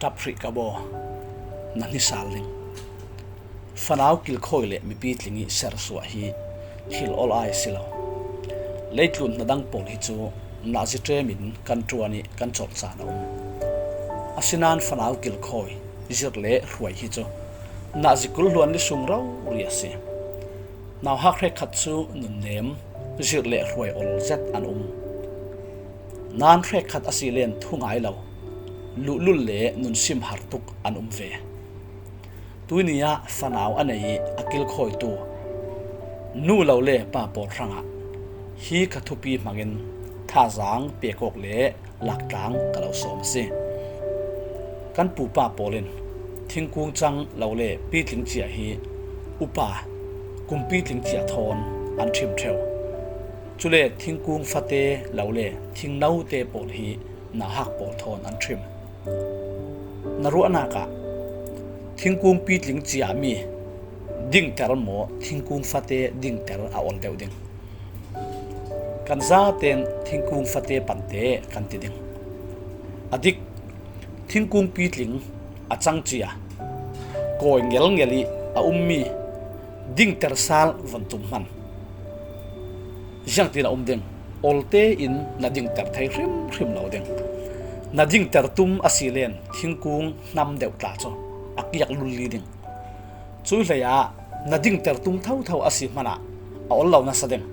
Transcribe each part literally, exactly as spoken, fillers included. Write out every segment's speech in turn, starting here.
Rap hrih ka baw, na hnisal ding. Fanau kilkhawi le mipi tling i sersuah hi thil ol ai si lo. Leitlun hnadang pawl hi cu nazi ṭemin kan ṭuan i kan colh caan a um. Asinain fanau kilkhawi, zirh le hruai hi cu nazi kul hluan li sung rori a si. Nauhak hrekkhat cu nunnem, zirh le hruai ol zet an um. Nan hrekkhat a si len thungai lo, luhlul le nunsim har tuk an um ve. Tuini ah fanau a nei i a kilkhawitu nu lo le pa pawl hrangah hi kha thupi hmangin thazaang pek awk le laktlang ka lo sawm a si. Kan pupa pawl in thingkung cang lo le pitling cia hi upa kum pitling cia thawn an ṭhim ṭheu. Cule thingkung fate lo le thingnote pawl hi nauhak pawl thawn an ṭhim. Na ruahnak ah thingkung pitling ciami dingter maw, thingkung fate dingter a ol deuh ding? Kan zaten thingkung fate pante kan ti ding. A dik, thingkung pitling a cang cia, kawi ngelngel i a ummi dingter sal von tum hman. Ziangtin a um ding? Olte in na dingter thei hrimhrim lo ding. Na dingter tum a si len thingkung hnam deuh tla cu a kiak lulli ding. Cui hleiah na dingter tum thotho a si hmanah a ol lo nasa ding.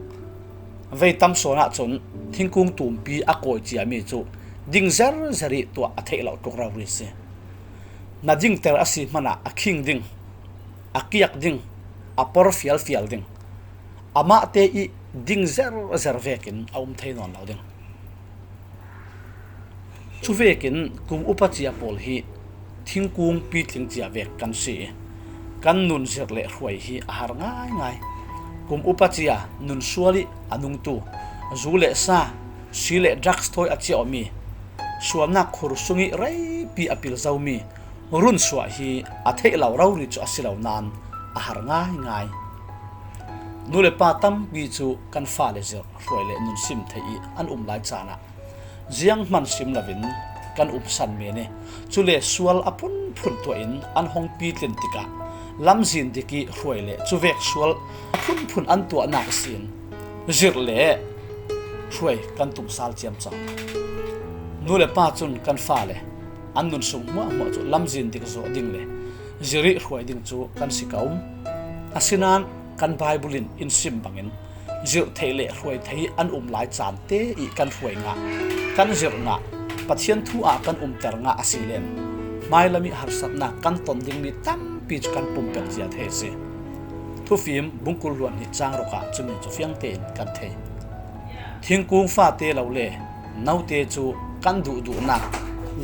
Vei tam sawn ahcun thingkung tumpi a kawi ciami cu ding zerzer i tuah a theih lo tluk rori si. Na dingter a si hmanah a khing ding, a kiak ding, a por fialfial ding. Amahte i ding zerzer vekin a um thei nawn lo ding. Cuvekin kum upa cia pawl hi thingkung pitling cia vek kan si i kan nun zirh le hruai hi a har ngaingai. Kum upa cia nun sual i a nungtu zu le sa, si le drugs thawi a ciahmi, sualnak khur sung i reipi a pil zomi runsuah hi a theih lo rori cu a si lo nain a har ngaingai. Nu le pa tampi cu kan fale zirh hruai le nun sim theih i an um lai caan ah zianghman sim loin kan umsan men i, cule sual a phunphun tuah in an hong pitlin tikah lamzin dik i hruai le cuvek sual a phunphun an tuahnak sin zirh le hruai kan tumsal ciamco. Nu le pa cun kan fale an nun sung hmuahhmuah cu lamzin dik zawh ding le zirh i hruai ding cu kan si ka um. Asinain kan Baibal in in sim bangin zirh theih le hruai thei an um lai caan te i kan hruai ngah, kan zirh ngah, Pathian thu ah kan umter ngah a si len hmailam i harsatnak kan ton dingmi tampi cu kan pumper zia thei a si. Thufim bungkul hluan hnih cang ruk ah cumi cu fiang tein kan thei. Thingkung fate lo le note cu kan duhduhnak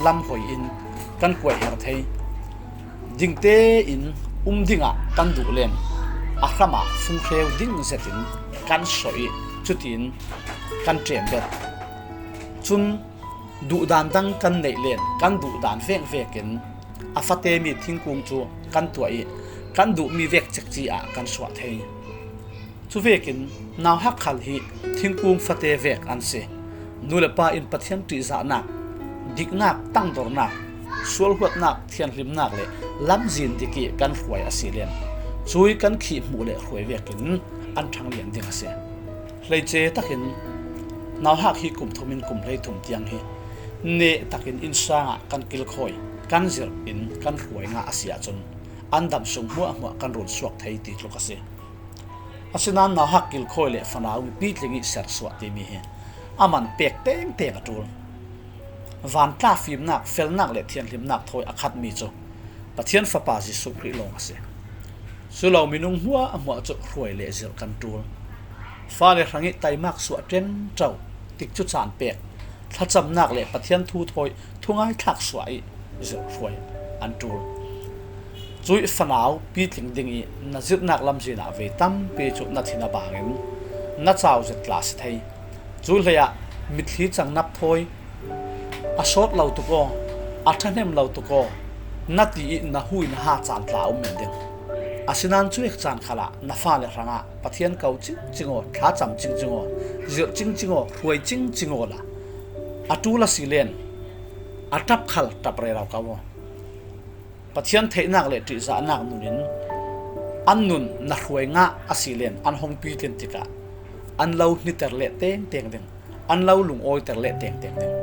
lam hoi in kan kuaih her thei. Dingte in um dingah kan duh len a hramah funghreu ding zetin kan sawh i cutin kan ṭem bet. Cun duhdan dang kan neih len kan duhdan vekvekin a fatemi thingkung cu kan tuah i kan duhmi vek cekci ah kan suah thei. Cuvekin nauhak khal hi thingkung fate vek an si. Nu le pa in Pathian ṭihzahnak, diknak, tangdornak, sualhuatnak, thianhlimnak le lamzin dik i kan hruai a si len cui kan khih hmuh le hruai vekin an ṭhanglian ding a si. Hleice takin nauhak hi kum thum in kum hleithum tiang hi neh takin innsang ah kan kilkhawi, kan zirh in kan hruai ngah a si ahcun an dam sung hmuahhmuah kan run suak thei ti tluk a si. Asinain nauhak kilkhawi le fanau mipi tling i sersuah timi hi a man pek tengteng a ṭul. Vantla fimnak, felnak le thianhlimnak thawi a khatmi cu Pathian Fapa Jesuh Khrih lawng a si. Culo minung hmuahhmuah cu hruai le zirh kan ṭul. Fale hrang i taimak suah ṭenṭo, tikcu caan pek, thlacamnak le Pathian thu thawi thungai thlak suah i zirh hruai an ṭul. Cuih fanau pitling ding i na zirhnak lamzin ah vei tampi cu na thin a bangin na cau zet tla a si thei. Cu hleiah mitthli cang nap thawi, a sawt lo tuk aw, a ṭhahnem lo tuk aw, na ti i na hui na ha caan tla a um men ding. Asinain cuih caan khalah na fale hrangah Pathian ko cingcing aw, thlacam cingcing aw, zirh cingcing aw, hruai cingcing aw la a ṭul a si len a ṭap khal ṭap rero ko aw. Pathian theihnak le ṭihzahnak nun in an nun na hruai ngah a si len an hong pitlin tikah an lo hniter leh tengteng ding, an lo lungawiter leh tengteng ding.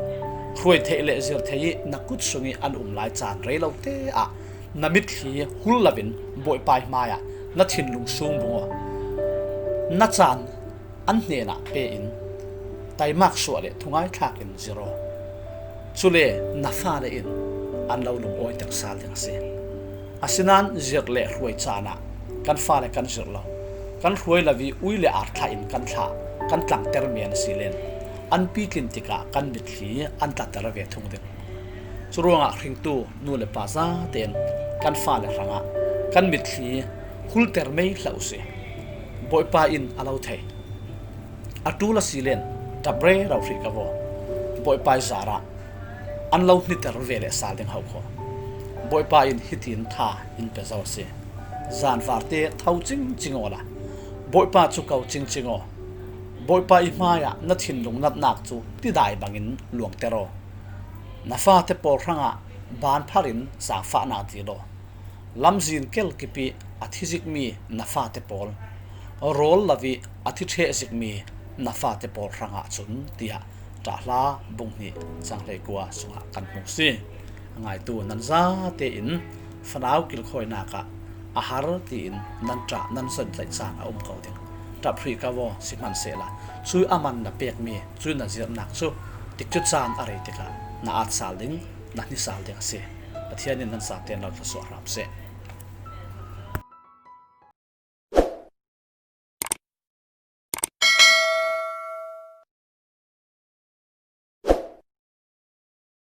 Hruai theih le zir thei ih na kut sungih an um lai caan rei lote ah na mitthli hul loin Bawipa ih hmaiah na thinlung sung bung aw. Na caan an hnenah pe in taimak suah le thungai thlak in zir aw. Cule na fale in an lo lungawiter sal ding a si. Asinain zir le hruai caan ah kan fale kan zirh lo. Kan hruai lo ih ui le ar thlah in kan thlah, kan tlangter men a si len an pitlin tikah kan mitthli an tlater ve thung ding. Curuangah hringtu nu le pa zate in kan fale hrangah kan mitthli hulter mei hlah uh si. Bawipa in a lo thei. A ṭul a si len ṭap rero hrih ka vaw. Bawipa ih zarah an lo hniter ve le sal ding hauh khaw. Bawipa in hitin tha in pe zo a si. Zanvarte tho cingcing awla Bawipa cu ko cingcing aw. Bawipa ih hmaiah na thinlung natnak cu tidai bangin luangter aw. Na fate pawl hrangah baanphar in zaangfahnak dil aw. Lamzin kel kipih a thi zikmi na fate pawl, rawl lo ih a thi ṭheh zikmi na fate pawl hrangah cun, tiah Ṭahhla bung hnih cang hleikua sungah kan hmuh si. A ngaitu nan zate in fanau kilkhawinak ah a har tiin nan ṭah nan zon tlaih caan a um ko ding. Ṭap hrih ka vaw, sihmanhsehla cuih a man na pekmi cuih na zirhnak cu tikcu caan a rei tikah na aat sal ding, na hni sal ding a si. Pathian in nan zate in lo thluasuah hram seh.